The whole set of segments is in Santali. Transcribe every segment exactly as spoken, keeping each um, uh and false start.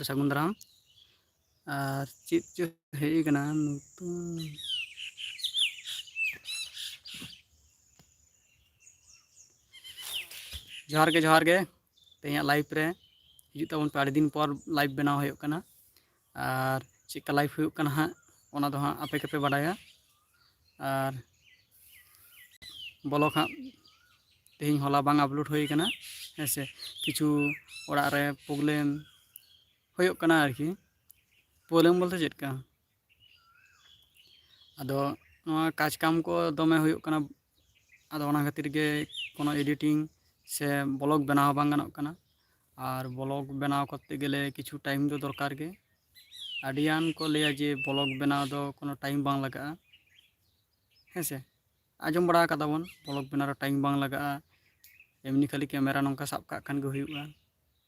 ᱥᱟᱹᱜᱩᱱ ᱫᱟᱨᱟᱢ᱾ ᱟᱨ ᱪᱮᱫ ᱪᱚ ᱦᱮᱡ ᱟᱠᱟᱱᱟ ᱱᱚᱛᱩᱱ᱾ ᱡᱚᱦᱟᱨ ᱜᱮ, ᱡᱚᱦᱟᱨ ᱜᱮ᱾ ᱛᱮᱦᱮᱧᱟᱜ live ᱨᱮ ᱦᱤᱡᱩᱜ ᱛᱟᱵᱚᱱ ᱯᱮ᱾ ᱟᱹᱰᱤ ᱫᱤᱱ ᱯᱚᱨ live ᱵᱮᱱᱟᱣ ᱦᱩᱭᱩᱜ ᱠᱟᱱᱟ᱾ ᱟᱨ ᱪᱮᱫᱠᱟ live ᱦᱩᱭᱩᱜ ᱠᱟᱱᱟ ᱦᱟᱸᱜ, ᱚᱱᱟ ᱫᱚ ᱦᱟᱸᱜ ᱟᱯᱮ ᱜᱮᱯᱮ ᱵᱟᱰᱟᱭᱟ᱾ ᱟᱨ vlog ᱦᱟᱸᱜ ᱛᱮᱦᱮᱧ ᱦᱚᱞᱟ ᱵᱟᱝ upload ᱦᱩᱭ ᱠᱟᱱᱟ, ᱦᱮᱸ ᱥᱮ, ᱠᱤᱪᱷᱩ ᱚᱲᱟᱜ ᱨᱮ problem ᱦᱩᱭᱩᱜ ᱠᱟᱱᱟ ᱟᱨᱠᱤ᱾ Problem ᱵᱚᱞᱛᱮ ᱪᱮᱫ ᱠᱟ, ᱟᱫᱚ ᱱᱚᱣᱟ ᱠᱟᱡᱽ ᱠᱟᱢ ᱠᱚ ᱫᱚᱢᱮ ᱦᱩᱭᱩᱜ ᱠᱟᱱᱟ, ᱟᱫᱚ ᱚᱱᱟ ᱠᱷᱟᱹᱛᱤᱨ ᱜᱮ ᱠᱳᱱᱳ editing ᱥᱮ vlog ᱵᱮᱱᱟᱣ ᱵᱟᱝ ᱜᱟᱱᱚᱜ ᱠᱟᱱᱟ᱾ ᱟᱨ vlog ᱵᱮᱱᱟᱣ ᱠᱚᱨᱛᱮ ᱜᱮᱞᱮ ᱠᱤᱪᱷᱩ time ᱫᱚ ᱫᱚᱨᱠᱟᱨ ᱜᱮ᱾ ᱟᱹᱰᱤᱜᱟᱱ ᱠᱚ ᱞᱟᱹᱭᱟ ᱡᱮ vlog ᱵᱮᱱᱟᱣ ᱫᱚ ᱠᱳᱱᱳ time ᱵᱟᱝ ᱞᱟᱜᱟᱜᱼᱟ, ᱦᱮᱸ ᱥᱮ᱾ ᱟᱸᱡᱚᱢ ᱵᱟᱲᱟ ᱠᱟᱫᱟ ᱵᱚᱱ, vlog ᱵᱮᱱᱟᱣ ᱨᱮ time ᱵᱟᱝ ᱞᱟᱜᱟᱜᱼᱟ, ᱮᱢᱱᱤ ᱠᱷᱟᱹᱞᱤ camera ᱱᱚᱝᱠᱟ ᱥᱟᱵ ᱠᱟᱜ ᱠᱷᱟᱱ ᱜᱮ ᱦᱩᱭᱩᱜᱼᱟ,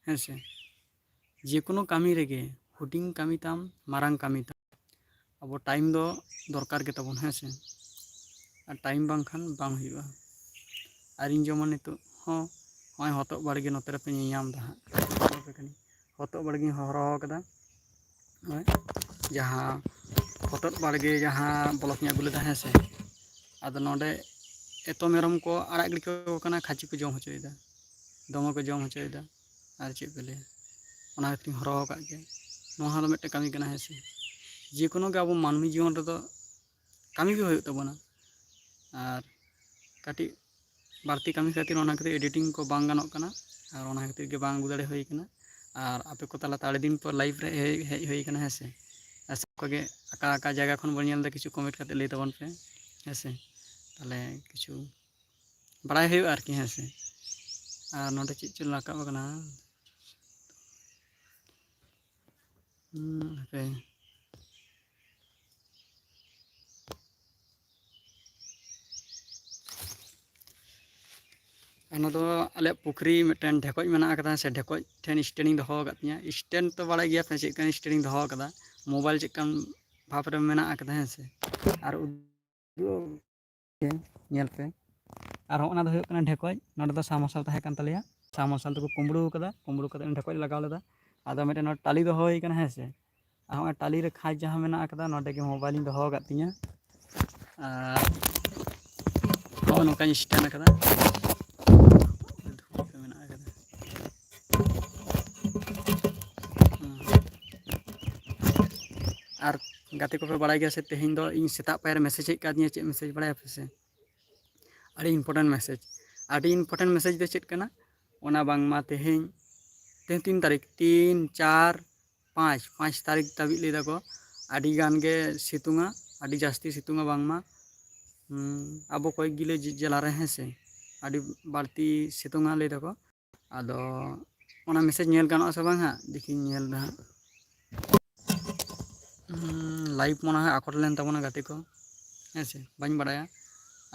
ᱦᱮᱸ ᱥᱮ᱾ ᱡᱮ ᱠᱳᱱᱳ ᱠᱟᱹᱢᱤ ᱨᱮᱜᱮ, ᱦᱩᱰᱤᱧ ᱠᱟᱹᱢᱤ ᱛᱟᱢ, ᱢᱟᱨᱟᱝ ᱠᱟᱹᱢᱤ ᱛᱟᱢ, ᱟᱵᱚ time ᱫᱚ ᱫᱚᱨᱠᱟᱨ ᱜᱮᱛᱟᱵᱚᱱ, ᱦᱮᱸ ᱥᱮ᱾ ᱟᱨ time ᱵᱟᱝᱠᱷᱟᱱ ᱵᱟᱝ ᱦᱩᱭᱩᱜᱼᱟ᱾ ᱟᱨ ᱤᱧ ᱡᱮᱢᱚᱱ ᱱᱤᱛᱚᱜ ᱦᱚᱸ ᱱᱚᱜᱼᱚᱭ ᱦᱚᱛᱚᱫ ᱵᱟᱲᱜᱮ ᱱᱚᱛᱮ ᱨᱮᱯᱮ ᱧᱮᱞ ᱧᱟᱢ ᱮᱫᱟ ᱦᱟᱸᱜ, ᱦᱚᱛᱚᱫ ᱵᱟᱲᱜᱮᱧ ᱦᱚᱨᱦᱚ ᱟᱠᱟᱫᱟ᱾ ᱱᱚᱜᱼᱚᱭ ᱡᱟᱦᱟᱸ ᱦᱚᱛᱚᱫ ᱵᱟᱲᱜᱮ ᱡᱟᱦᱟᱸ block ᱤᱧ ᱟᱹᱜᱩ ᱞᱮᱫᱟ, ᱦᱮᱸ ᱥᱮ, ᱟᱫᱚ ᱱᱚᱰᱮ ᱮᱛᱚ ᱢᱮᱨᱚᱢ ᱠᱚ ᱟᱲᱟᱜ ᱜᱤᱰᱤ ᱠᱟᱠᱚ ᱠᱟᱱᱟ, ᱠᱷᱟᱹᱪᱤ ᱠᱚ ᱡᱚᱢ ᱦᱚᱪᱚᱭᱮᱫᱟ, ᱫᱚᱢᱮ ᱠᱚ ᱡᱚᱢ ᱦᱚᱪᱚᱭᱮᱫᱟ᱾ ᱟᱨ ᱪᱮᱫ ᱯᱮ ᱞᱟᱹᱭᱟ, ᱚᱱᱟ ᱠᱷᱟᱹᱛᱤᱨᱤᱧ ᱦᱚᱨᱦᱚ ᱟᱠᱟᱫ ᱜᱮᱭᱟ᱾ ᱱᱚᱣᱟ ᱦᱚᱸ ᱢᱤᱫᱴᱮᱱ ᱠᱟᱹᱢᱤ ᱠᱟᱱᱟ, ᱦᱮᱸ ᱥᱮ᱾ ᱡᱮ ᱠᱳᱱᱳ ᱜᱮ ᱟᱵᱚ ᱢᱟᱹᱱᱢᱤ ᱡᱤᱭᱚᱱ ᱨᱮᱫᱚ ᱠᱟᱹᱢᱤ ᱜᱮ ᱦᱩᱭᱩᱜ ᱛᱟᱵᱚᱱᱟ᱾ ᱟᱨ ᱠᱟᱹᱴᱤᱡ ᱵᱟᱹᱲᱛᱤ ᱠᱟᱹᱢᱤ ᱠᱷᱟᱹᱛᱤᱨ ᱚᱱᱟ ᱠᱷᱟᱹᱛᱤᱨ editing ᱠᱚ ᱵᱟᱝ ᱜᱟᱱᱚᱜ ᱠᱟᱱᱟ, ᱟᱨ ᱚᱱᱟ ᱠᱷᱟᱹᱛᱤᱨ ᱜᱮ ᱵᱟᱝ ᱟᱹᱜᱩ ᱫᱟᱲᱮ ᱦᱩᱭ ᱠᱟᱱᱟ᱾ ᱟᱨ ᱟᱯᱮ ᱠᱚ ᱛᱟᱞᱟᱛᱮ ᱟᱹᱰᱤ ᱫᱤᱱ ᱯᱚᱨ live ᱨᱮ ᱦᱮᱡ, ᱦᱮᱡ ᱦᱩᱭ ᱠᱟᱱᱟ, ᱦᱮᱸ ᱥᱮ᱾ ᱟᱨ ᱥᱟᱵ ᱠᱚᱜᱮ ᱚᱠᱟ ᱚᱠᱟ ᱡᱟᱭᱜᱟ ᱠᱷᱚᱱ ᱵᱚᱱ ᱧᱮᱞ ᱮᱫᱟ, ᱠᱤᱪᱷᱩ comment ᱠᱟᱛᱮ ᱞᱟᱹᱭ ᱛᱟᱵᱚᱱ ᱯᱮ, ᱦᱮᱸ ᱥᱮ᱾ ᱛᱟᱦᱚᱞᱮ ᱠᱤᱪᱷᱩ ᱵᱟᱲᱟᱭ ᱦᱩᱭᱩᱜᱼᱟ ᱟᱨᱠᱤ, ᱦᱮᱸ ᱥᱮ᱾ ᱟᱨ ᱱᱚᱰᱮ ᱪᱮᱫ ᱪᱚ ᱨᱟᱠᱟᱵ ᱟᱠᱟᱱᱟ᱾ ᱦᱩᱸ, ᱦᱟᱯᱮ᱾ ᱚᱱᱟ ᱫᱚ ᱟᱞᱮᱭᱟᱜ ᱯᱩᱠᱷᱨᱤ ᱢᱤᱫᱴᱮᱱ ᱰᱷᱮᱠᱚᱡ ᱢᱮᱱᱟᱜ ᱟᱠᱟᱫᱟ, ᱥᱮ ᱰᱷᱮᱠᱚᱡ ᱴᱷᱮᱱ stand ᱤᱧ ᱫᱚᱦᱚ ᱟᱠᱟᱫ ᱛᱤᱧᱟᱹ᱾ Stand ᱛᱚ ᱵᱟᱲᱟᱭ ᱜᱮᱭᱟ ᱯᱮ ᱪᱮᱫ ᱞᱮᱠᱟᱱ stand ᱤᱧ ᱫᱚᱦᱚ ᱟᱠᱟᱫᱟ, mobile ᱪᱮᱫ ᱞᱮᱠᱟᱱ ᱵᱷᱟᱵᱽ ᱨᱮ ᱢᱮᱱᱟᱜ ᱟᱠᱟᱫᱟ, ᱦᱮᱸ ᱥᱮ᱾ ᱟᱨ ᱩᱫᱩᱜ ᱧᱮᱞ ᱯᱮ᱾ ᱟᱨ ᱦᱚᱸᱜᱼᱚ ᱱᱟ ᱫᱚ ᱦᱩᱭᱩᱜ ᱠᱟᱱᱟ ᱰᱷᱮᱠᱚᱡ᱾ ᱱᱚᱰᱮ ᱫᱚ submersible ᱛᱟᱦᱮᱸ ᱠᱟᱱ ᱛᱟᱞᱮᱭᱟ, submersible ᱫᱚᱠᱚ ᱠᱩᱢᱵᱽᱲᱩ ᱟᱠᱟᱫᱟ, ᱠᱩᱢᱵᱽᱲᱩ ᱠᱟᱛᱮ ᱰᱷᱮᱠᱚᱡ ᱞᱟᱜᱟᱣ ᱞᱮᱫᱟ᱾ ᱟᱫᱚ ᱢᱤᱫᱴᱮᱱ ᱱᱚᱰᱮ ᱴᱟᱞᱤ ᱫᱚᱦᱚ ᱦᱩᱭ ᱠᱟᱱᱟ, ᱦᱮᱸ ᱥᱮ᱾ ᱟᱨ ᱦᱚᱸᱜᱼᱚᱭ ᱴᱟᱞᱤ ᱨᱮ ᱠᱷᱟᱸᱪ ᱡᱟᱦᱟᱸ ᱢᱮᱱᱟᱜ ᱟᱠᱟᱫᱟ, ᱱᱚᱰᱮ ᱜᱮ ᱢᱳᱵᱟᱭᱤᱞᱤᱧ ᱫᱚᱦᱚ ᱟᱠᱟᱫ ᱛᱤᱧᱟᱹ᱾ ᱟᱨ ᱱᱚᱜᱼᱚ ᱱᱚᱝᱠᱟᱧ ᱥᱴᱮᱱᱰ ᱟᱠᱟᱫᱟ᱾ ᱫᱷᱩᱲᱤ ᱠᱚ ᱢᱮᱱᱟᱜ ᱟᱠᱟᱫᱟ᱾ ᱦᱩᱸ᱾ ᱟᱨ ᱜᱟᱛᱮ ᱠᱚᱯᱮ ᱵᱟᱲᱟᱭ ᱜᱮᱭᱟ ᱥᱮ, ᱛᱮᱦᱮᱧ ᱫᱚ ᱤᱧ ᱥᱮᱛᱟᱜ ᱯᱟᱭᱟᱨ ᱨᱮ ᱢᱮᱥᱮᱡᱽ ᱦᱮᱡ ᱠᱟᱫᱤᱧᱟ᱾ ᱪᱮᱫ ᱢᱮᱥᱮᱡᱽ ᱵᱟᱲᱟᱭᱟᱯᱮ ᱥᱮ? ᱟᱹᱰᱤ important message᱾ ᱟᱹᱰᱤ important message ᱫᱚ ᱪᱮᱫ ᱠᱟᱱᱟ? ᱚᱱᱟ ᱵᱟᱝᱢᱟ ᱛᱮᱦᱮᱧ, ᱛᱮᱦᱮᱧ ᱛᱤᱱ ᱛᱟᱹᱨᱤᱠᱷ? ᱛᱤᱱ, ᱪᱟᱨ, ᱯᱟᱸᱪ, ᱯᱟᱸᱪ ᱛᱟᱹᱨᱤᱠᱷ ᱫᱷᱟᱹᱵᱤᱡ ᱞᱟᱹᱭ ᱫᱟᱠᱚ ᱟᱹᱰᱤ ᱜᱟᱱ ᱜᱮ ᱥᱤᱛᱩᱝᱟ, ᱟᱹᱰᱤ ᱡᱟᱹᱥᱛᱤ ᱥᱤᱛᱩᱝᱟ ᱵᱟᱝᱢᱟ᱾ ᱦᱩᱸ, ᱟᱵᱚ ᱠᱚᱭᱮᱠ ᱜᱤᱞᱟᱹ ᱡᱮ-, ᱡᱮᱞᱟ ᱨᱮ, ᱦᱮᱸ ᱥᱮ, ᱟᱹᱰᱤ ᱵᱟᱹᱲᱛᱤ ᱥᱤᱛᱩᱝᱟ ᱞᱟᱹᱭ ᱫᱟᱠᱚ᱾ ᱟᱫᱚ ᱚᱱᱟ ᱢᱮᱥᱮᱡᱽ ᱧᱮᱞ ᱜᱟᱱᱚᱜᱼᱟ ᱥᱮ ᱵᱟᱝ ᱦᱟᱸᱜ, ᱫᱮᱠᱷᱤᱧ ᱧᱮᱞ ᱫᱟ ᱦᱟᱸᱜ᱾ ᱦᱩᱸ, ᱞᱟᱭᱤᱵᱷ ᱢᱚᱱᱮ ᱦᱚᱭ ᱟᱠᱚᱴ ᱞᱮᱱ ᱛᱟᱵᱚᱱᱟ ᱜᱟᱛᱮ ᱠᱚ, ᱦᱮᱸ ᱥᱮ, ᱵᱟᱹᱧ ᱵᱟᱲᱟᱭᱟ᱾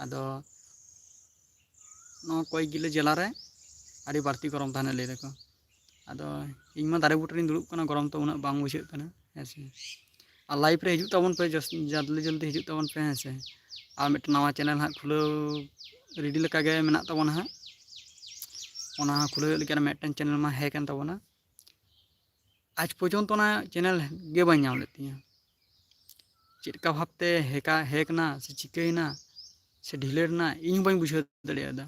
ᱟᱫᱚ ᱱᱚᱣᱟ ᱠᱚᱭᱮᱠ ᱜᱤᱞᱟᱹ ᱡᱮᱞᱟ ᱨᱮ ᱟᱹᱰᱤ ᱵᱟᱹᱲᱛᱤ ᱜᱚᱨᱚᱢ ᱛᱟᱦᱮᱱᱟ ᱞᱟᱹᱭ ᱫᱟᱠᱚ᱾ ᱟᱫᱚ ᱤᱧ ᱢᱟ ᱫᱟᱨᱮ ᱵᱩᱴᱟᱹ ᱨᱤᱧ ᱫᱩᱲᱩᱵ ᱠᱟᱱᱟ, ᱜᱚᱨᱚᱢ ᱛᱚ ᱩᱱᱟᱹᱜ ᱵᱟᱝ ᱵᱩᱡᱷᱟᱹᱜ ᱠᱟᱱᱟ, ᱦᱮᱸ ᱥᱮ᱾ ᱟᱨ ᱞᱟᱭᱤᱵᱷ ᱨᱮ ᱦᱤᱡᱩᱜ ᱛᱟᱵᱚᱱ ᱯᱮ, ᱡᱟᱥ-, ᱡᱚᱞᱫᱤ ᱡᱚᱞᱫᱤ ᱦᱤᱡᱩᱜ ᱛᱟᱵᱚᱱ ᱯᱮ, ᱦᱮᱸ ᱥᱮ᱾ ᱟᱨ ᱢᱤᱫᱴᱮᱱ ᱱᱟᱣᱟ ᱪᱮᱱᱮᱞ ᱦᱟᱸᱜ ᱠᱷᱩᱞᱟᱹᱣ ᱨᱮᱰᱤ ᱞᱮᱠᱟ ᱜᱮ ᱢᱮᱱᱟᱜ ᱛᱟᱵᱚᱱᱟ ᱦᱟᱸᱜ᱾ ᱚᱱᱟ ᱦᱚᱸ ᱠᱷᱩᱞᱟᱹᱣ ᱦᱩᱭᱩᱜ ᱞᱟᱹᱜᱤᱫ ᱟᱨ ᱢᱤᱫᱴᱮᱱ ᱪᱮᱱᱮᱞ ᱢᱟ ᱦᱮᱸ ᱠᱟᱱ ᱛᱟᱵᱚᱱᱟ᱾ ᱟᱡᱽ ᱯᱚᱨᱡᱚᱱᱛᱚ ᱚᱱᱟ ᱪᱮᱱᱮᱞ ᱜᱮ ᱵᱟᱹᱧ ᱧᱟᱢ ᱞᱮᱫ ᱛᱤᱧᱟᱹ᱾ ᱪᱮᱫ ᱞᱮᱠᱟ ᱵᱷᱟᱵᱽᱛᱮ ᱦᱮᱠᱟ-, ᱦᱮᱠ ᱮᱱᱟ ᱥᱮ ᱪᱤᱠᱟᱹᱭᱮᱱᱟ ᱥᱮ ᱰᱤᱞᱮᱴ ᱮᱱᱟ, ᱤᱧ ᱦᱚᱸ ᱵᱟᱹᱧ ᱵᱩᱡᱷᱟᱹᱣ ᱫᱟᱲᱮᱭᱟᱫᱟ᱾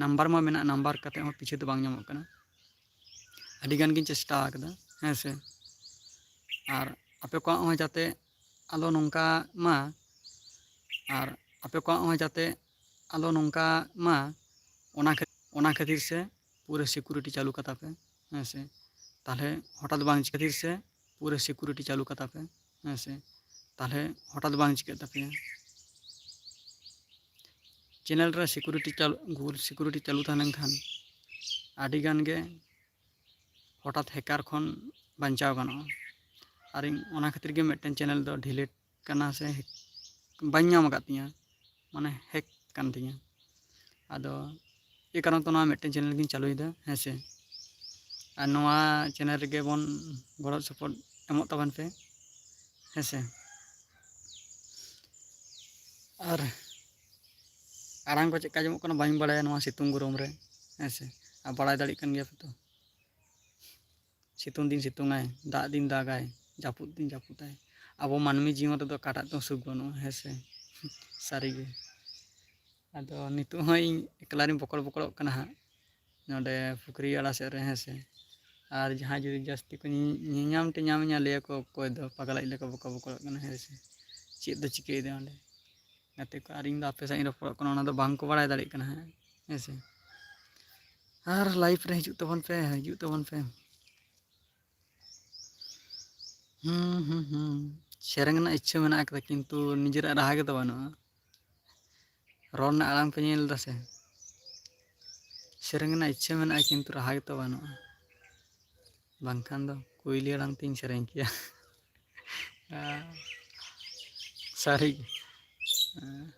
ᱱᱟᱢᱵᱟᱨ ᱢᱟ ᱢᱮᱱᱟᱜ, ᱱᱟᱢᱵᱟᱨ ᱠᱟᱛᱮ ᱦᱚᱸ ᱯᱤᱪᱷᱟᱹ ᱫᱚ ᱵᱟᱝ ᱧᱟᱢᱚᱜ ᱠᱟᱱᱟ᱾ ᱟᱹᱰᱤ ᱜᱟᱱ ᱜᱤᱧ ᱪᱮᱥᱴᱟ ᱟᱠᱟᱫᱟ, ᱦᱮᱸ ᱥᱮ᱾ ᱟᱨ ᱟᱯᱮ ᱠᱚᱣᱟᱜ ᱦᱚᱸ ᱡᱟᱛᱮ ᱟᱞᱚ ᱱᱚᱝᱠᱟ ᱢᱟ, ᱟᱨ ᱟᱯᱮ ᱠᱚᱣᱟᱜ ᱦᱚᱸ ᱡᱟᱛᱮ ᱟᱞᱚ ᱱᱚᱝᱠᱟ ᱢᱟ, ᱚᱱᱟ ᱠᱷᱟᱹ-, ᱚᱱᱟ ᱠᱷᱟᱹᱛᱤᱨ ᱥᱮ ᱯᱩᱨᱟᱹ ᱥᱤᱠᱩᱨᱤᱴᱤ ᱪᱟᱹᱞᱩ ᱠᱟᱛᱟ ᱯᱮ, ᱦᱮᱸ ᱥᱮ᱾ ᱛᱟᱦᱚᱞᱮ ᱦᱚᱴᱟᱛ ᱵᱟᱝ ᱪᱤᱠᱟᱹ ᱠᱷᱟᱹᱛᱤᱨ ᱥᱮ ᱯᱩᱨᱟᱹ ᱥᱤᱠᱩᱨᱤᱴᱤ ᱪᱟᱹᱞᱩ ᱠᱟᱛᱟ ᱯᱮ, ᱦᱮᱸ ᱥᱮ᱾ ᱛᱟᱦᱚᱞᱮ ᱦᱚᱴᱟᱛ ᱵᱟᱝ ᱪᱤᱠᱟᱹᱜ ᱛᱟᱯᱮᱭᱟ᱾ ᱪᱮᱱᱮᱞ ᱨᱮ ᱥᱤᱠᱩᱨᱤᱴᱤ ᱪᱟᱹᱞᱩ, ᱜᱩᱜᱩᱞ ᱥᱤᱠᱩᱨᱤᱴᱤ ᱪᱟᱹᱞᱩ ᱛᱟᱦᱮᱸ ᱞᱮᱱᱠᱷᱟᱱ ᱟᱹᱰᱤ ᱜᱟᱱ ᱜᱮ ᱦᱚᱴᱟᱛ ᱦᱮᱠᱟᱨ ᱠᱷᱚᱱ ᱵᱟᱧᱪᱟᱣ ᱜᱟᱱᱚᱜᱼᱟ᱾ ᱟᱨ ᱤᱧ ᱚᱱᱟ ᱠᱷᱟᱹᱛᱤᱨ ᱜᱮ ᱢᱤᱫᱴᱮᱱ ᱪᱮᱱᱮᱞ ᱫᱚ ᱰᱤᱞᱤᱴ ᱠᱟᱱᱟ ᱥᱮ ᱦᱮᱠ, ᱵᱟᱹᱧ ᱧᱟᱢ ᱟᱠᱟᱫ ᱛᱤᱧᱟᱹ, ᱢᱟᱱᱮ ᱦᱮᱠ ᱠᱟᱱ ᱛᱤᱧᱟᱹ᱾ ᱟᱫᱚ ᱮ ᱠᱟᱨᱚᱱ ᱛᱮ ᱱᱚᱣᱟ ᱢᱤᱫᱴᱮᱱ ᱪᱮᱱᱮᱞ ᱜᱤᱧ ᱪᱟᱹᱞᱩᱭᱮᱫᱟ, ᱦᱮᱸ ᱥᱮ᱾ ᱟᱨ ᱱᱚᱣᱟ ᱪᱮᱱᱮᱞ ᱨᱮᱜᱮ ᱵᱚᱱ ᱜᱚᱲᱚ ᱥᱚᱯᱚᱦᱚᱫ ᱮᱢᱚᱜ ᱛᱟᱵᱚᱱ ᱯᱮ, ᱦᱮᱸ ᱥᱮ᱾ ᱟᱨ ᱟᱲᱟᱝ ᱠᱚ ᱪᱮᱫ ᱞᱮᱠᱟ ᱟᱸᱡᱚᱢᱚᱜ ᱠᱟᱱᱟ ᱵᱟᱹᱧ ᱵᱟᱲᱟᱭᱟ ᱱᱚᱣᱟ ᱥᱤᱛᱩᱝ ᱜᱚᱨᱚᱢ ᱨᱮ, ᱦᱮᱸ ᱥᱮ᱾ ᱟᱨ ᱵᱟᱲᱟᱭ ᱫᱟᱲᱮᱭᱟᱜ ᱠᱟᱱ ᱜᱮᱭᱟ ᱯᱮ ᱛᱚ᱾ ᱥᱤᱛᱩᱝ ᱫᱤᱱ ᱥᱤᱛᱩᱝᱟᱭ, ᱫᱟᱜ ᱫᱤᱱ ᱫᱟᱜᱟᱭ, ᱡᱟᱹᱯᱩᱫ ᱫᱤᱱ ᱡᱟᱹᱯᱩᱫᱟᱭ᱾ ᱟᱵᱚ ᱢᱟᱹᱱᱢᱤ ᱡᱤᱭᱚᱱ ᱨᱮᱫᱚ ᱚᱠᱟᱴᱟᱜ ᱛᱮᱦᱚᱸ ᱥᱩᱠ ᱵᱟᱹᱱᱩᱜᱼᱟ, ᱦᱮᱸ ᱥᱮ? ᱥᱟᱹᱨᱤᱜᱮ᱾ ᱟᱫᱚ ᱱᱤᱛᱚᱜ ᱦᱚᱸ ᱤᱧ ᱮᱠᱞᱟ ᱨᱤᱧ ᱵᱚᱠᱚᱲ ᱵᱚᱠᱚᱲᱚᱜ ᱠᱟᱱᱟ ᱦᱟᱸᱜ, ᱱᱚᱰᱮ ᱯᱩᱠᱷᱨᱤ ᱟᱲᱟ ᱥᱮᱫ ᱨᱮ, ᱦᱮᱸ ᱥᱮ? ᱟᱨ ᱡᱟᱦᱟᱸᱭ ᱡᱩᱫᱤ ᱡᱟᱹᱥᱛᱤ ᱠᱚ ᱧᱮ-, ᱧᱮᱧᱟᱢ ᱴᱮᱧᱟᱢᱤᱧᱟ, ᱞᱟᱹᱭᱟᱠᱚ, "ᱚᱠᱚᱭ ᱫᱚ ᱯᱟᱜᱽᱞᱟᱭᱤᱡ ᱞᱮᱠᱟ ᱵᱚᱠᱚ ᱵᱚᱠᱚᱲᱚᱜ ᱠᱟᱱᱟ", ᱦᱮᱸ ᱥᱮ? ᱪᱮᱫ ᱫᱚ ᱪᱤᱠᱟᱹᱭᱮᱫᱟ ᱚᱸᱰᱮ? ᱜᱟᱛᱮ ᱠᱚ, ᱟᱨ ᱤᱧ ᱫᱚ ᱟᱯᱮ ᱥᱟᱶ ᱤᱧ ᱨᱚᱯᱚᱲᱚᱜ ᱠᱟᱱᱟ, ᱚᱱᱟ ᱫᱚ ᱵᱟᱝ ᱠᱚ ᱵᱟᱲᱟᱭ ᱫᱟᱲᱮᱭᱟᱜ ᱠᱟᱱᱟ ᱦᱟᱸᱜ, ᱦᱮᱸ ᱥᱮ? ᱟᱨ live ᱨᱮ ᱦᱤᱡᱩᱜ ᱛᱟᱵᱚᱱ ᱯᱮ, ᱦᱤᱡᱩᱜ ᱛᱟᱵᱚᱱ ᱯᱮ᱾ ᱦᱩᱸ, ᱦᱩᱸ, ᱦᱩᱸ᱾ ᱥᱮᱨᱮᱧ ᱨᱮᱱᱟᱜ ᱤᱪᱪᱷᱟᱹ ᱢᱮᱱᱟᱜ ᱟᱠᱟᱫᱟ, ᱠᱤᱱᱛᱩ ᱱᱤᱡᱮᱨᱟᱜ ᱨᱟᱦᱟ ᱜᱮᱛᱚ ᱵᱟᱹᱱᱩᱜᱼᱟ᱾ ᱨᱚᱲ ᱨᱮᱱᱟᱜ ᱟᱲᱟᱝ ᱯᱮ ᱧᱮᱞ ᱮᱫᱟ ᱥᱮ? ᱥᱮᱨᱮᱧ ᱨᱮᱱᱟᱜ ᱤᱪᱪᱷᱟᱹ ᱢᱮᱱᱟᱜᱼᱟ, ᱠᱤᱱᱛᱩ ᱨᱟᱦᱟ ᱜᱮᱛᱚ ᱵᱟᱹᱱᱩᱜᱼᱟ᱾ ᱵᱟᱝᱠᱷᱟᱱ ᱫᱚ ᱠᱩᱭᱞᱤ ᱟᱲᱟᱝ ᱛᱤᱧ ᱥᱮᱨᱮᱧ ᱠᱮᱭᱟ᱾ ᱟᱨ ᱥᱟᱹᱨᱤ ᱜᱮ᱾ ᱦᱮᱸ᱾